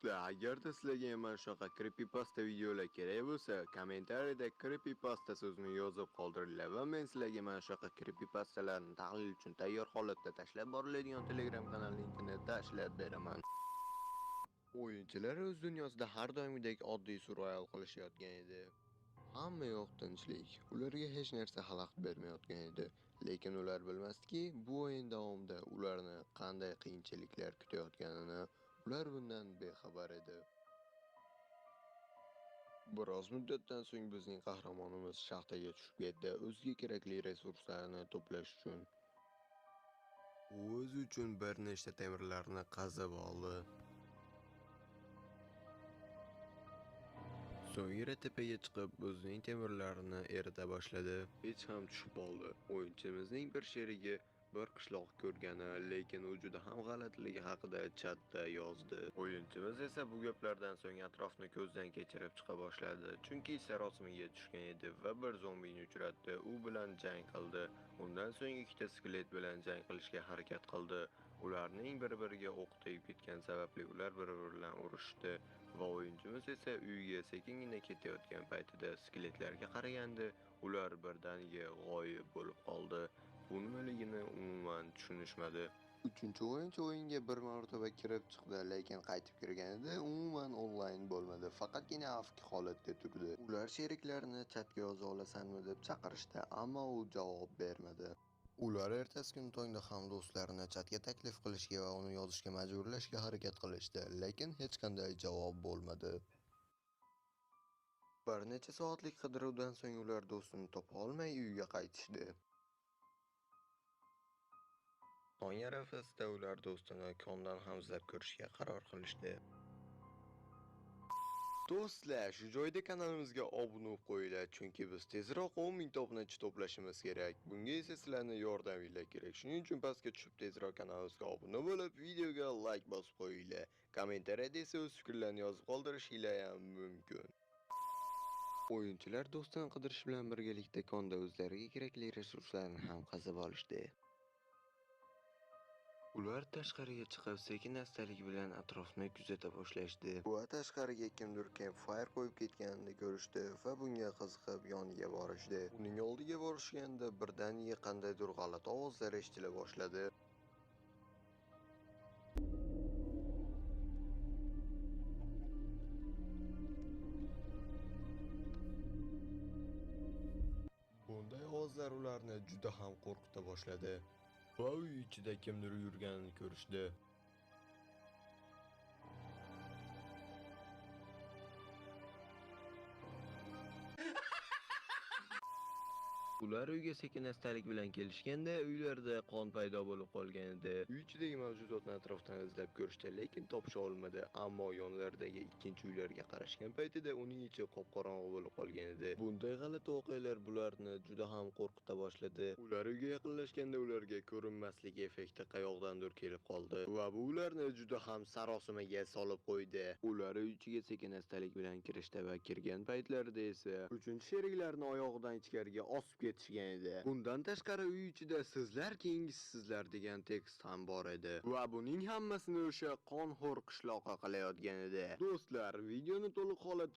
Do'stlar, agarda sizlarga ham mana shunaqa creepypasta videolar kerak bo'lsa, kommentariyada creepypasta so'zini yozib qoldiringlar va men sizlarga mana shunaqa creepypastalarni tahlil uchun tayyor holatda tashlab boriladigan Telegram kanal linkini tashlab beraman. O'yinchilar o'z dunyosida har doimgidek oddiy survival qilishayotgan edi. Hamma yoq tinchlik, ularga hech narsa xalaqit bermayotgan edi. Lekin ular bilmasdiki, bu o'yin davomida ularni qanday qiyinchiliklar kutayotganini ular bundan bexabar edi. Biroz muddatdan so'ng bizning qahramonimiz shaxtaga tushib ketdi, o'ziga kerakli resurslarni to'plash uchun. U o'zi uchun bir nechta temirlarni qazib oldi. So'ngra tepaga chiqib, o'zining temirlarini erita boshladi. Hech ham tushib qoldi. O'yinchimizning bir sherigi bir qishloq ko'rgani, lekin u juda ham g'alatiligi haqida chatda yozdi. O'yinchimiz esa bu gaplardan so'ng atrofni ko'zdan kechirib chiqa boshladi, chunki sarosimaga tushgan edi va bir zombini uchratdi. U bilan jang qildi. Undan so'ng ikkita skelet bilan jang qilishga harakat qildi. Ularning bir-biriga o'q tegib ketgani sababli ular bir-biri bilan urushdi va o'yinchimiz esa uyiga sekingina ketayotgan paytida skeletlarga qaraganda ular birdaniga g'oyib bo'lib qoldi. Bu nimaligini umuman tushunishmadi. Uchinchi o'yinchi o'yinga bir marotaba kirib chiqdi, lekin qaytib kirganida umuman onlayn bo'lmadi, faqatgina afk holatda turdi. Ular sheriklarini chatga yoza olasanmi deb chaqirishdi, ammo u javob bermadi. Ular ertasi kuni tongda ham do'stlarini chatga taklif qilishga va uni yozishga majburlashga harakat qilishdi, lekin hech qanday javob bo'lmadi. Bir necha soatlik qidiruvdan so'ng ular do'stini topa olmay uyga qaytishdi. Tong arafasida ular do'stini kondan ham izlab ko'rishga qaror qilishdi. Do'stlar, shu joyda kanalimizga obuna bo'lib qo'yinglar, chunki biz tezroq 10 ming obunachi to'plashimiz kerak. Bunga esa sizlarning yordaminglar kerak. Shuning uchun pastga tushib tezroq kanalimizga obuna bo'lib, videoga like bosib qo'yinglar. Kommentariyada esa o'z fikrlarini yozib qoldirishinglar ham mumkin. O'yinchilar do'stini qidirish bilan birgalikda konda o'zlariga kerakli resurslarni ham qazib olishdi. Ular tashqariga chiqib, sekin-astalik bilan atrofni kuzata boshlashdi. Va tashqariga kimdir campfire qo'yib ketganini ko'rishdi va bunga qiziqib yoniga borishdi. Uning oldiga borishganda birdaniga qandaydir g'alati ovozlar eshitila boshladi. Bunday ovozlar ularni juda ham qo'rqita boshladi. Va uy ichida kimdir yurganini ko'rishdi. Ular uyga sekin-astalik bilan kelishganda uylarda qon paydo bo'lib qolgan edi. Uy ichidagi mavjudotni atrofdan izlab ko'rishdi, lekin topisha olmadi. Ammo yonlaridagi ikkinchi uylarga qarashgan paytida uning ichi qop-qorong'i bo'lib qolgan edi. Bunday g'alati voqealar bularni juda ham qo'rqita boshladi. Ular uyga yaqinlashganda ularga ko'rinmaslik effekti qayoqdandir kelib qoldi va bu ularni juda ham sarosimaga solib qo'ydi. Ular uy ichiga sekin-astalik bilan kirishdi va kirgan paytlarida esa uchinchi sheriklarini oyog'idan ichkariga osib ketishgan edi. Bundan tashqari uy ichida sizlar keyingisizlar degan tekst ham bor edi va buning hammasini o'sha qonxo'r qishloqqa qilayotgan edi. Do'stlar, videoni to'liq holatda